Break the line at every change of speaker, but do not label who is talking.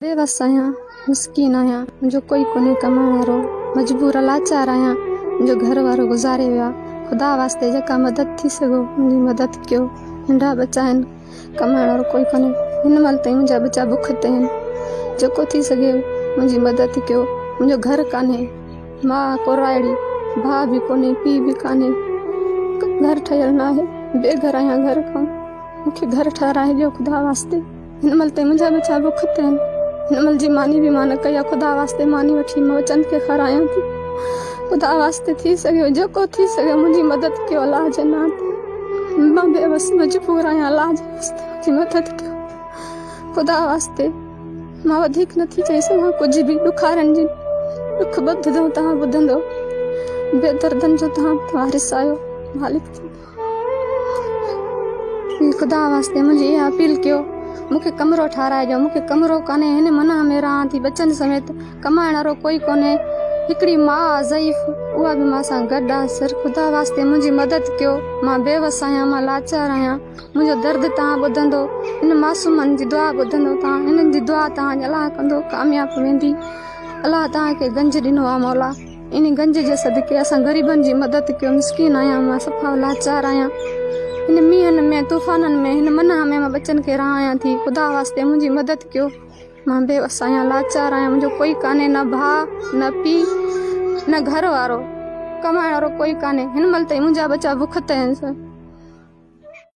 بيوس آهيان، مسڪين آهيان، منهنجو ڪوئي ڪونهي ڪمائڻ وارو، مجبور لاچار آهيان، منهنجو گهر وارو گذاري ويو آهي، خدا واسطي جيڪا مدد ٿي سگهو منهنجي مدد ڪيو، ننڍا ٻچا آهن، ڪمائڻ وارو ڪوئي ڪونهي، هن مهل تائين منهنجا ٻچا بک تي آهن، جيڪو ٿي سگهي منهنجي مدد ڪيو، منهنجو گهر ڪانهي، ماء ڪورائڙي، ڀاء به ڪونهي، پيء به ڪانهي، گهر ٺهيل ناهي، بي گهر آهيان گهر کان، مون کي گهر ٺهرائي ڏيو خدا واسطي. هن مهل تائين منهنجا ٻچا بک تي آهن. هن مهل جي ماني به مان نه ڪئي آهي. خدا واسطي ماني وٺي مان ٻچن کي کارايان ٿي. خدا واسطي ٿي سگهيو جيڪو ٿي سگهيو منهنجي مدد ڪيو الله جي نان تي. مان بي وس مجبور آهيان الله جي واسطي منهنجي مدد ڪيو. خدا واسطي مان وڌيڪ نه ٿي چئي سگهان ڪجهه به ڏکارن جي ڏک ٻڌندو توهان ٻڌندو بي دردن جو توهان وارث آهيو مالڪ ٿيندو. خدا واسطي منهنجي اها اپيل ڪيو مون کي ڪمرو ٺاهرائي ڏيو مون کي ڪمرو ڪانهي هن منهن ۾ رهان ٿي ٻچن سميت ڪمائڻ وارو ڪوئي ڪونهي هڪڙي ماء آ ضعيف اها به مان سان گڏ آ سر خدا واسطي منهنجي مدد ڪيو مان بيوس آهيان مان لاچار آهيان منهنجو درد توهان ٻڌندو هن معصومن جي دعا ٻڌندو توهان هنن جي دعا توهان جي الله ڪندو ڪامياب ويندي الله توهان کي گنج ڏنو آ مولا انهي گنج جي صدقي اسان غريبن جي مدد ڪيو مسڪين آهيان مان صفا لاچار آهيان هن مينهن ۾ طوفانن ۾ هن منهه ۾ مان ٻچن کي رهايان ٿي خدا واسطي منهنجي مدد ڪيو مان بي وس آهيان لاچار آهيان منهنجو ڪوئي ڪانهي نه ڀاء نه پيء نه گهر وارو ڪمائڻ وارو ڪوئي ڪانهي هن مهل تائين منهنجا ٻچا بک تي آهن.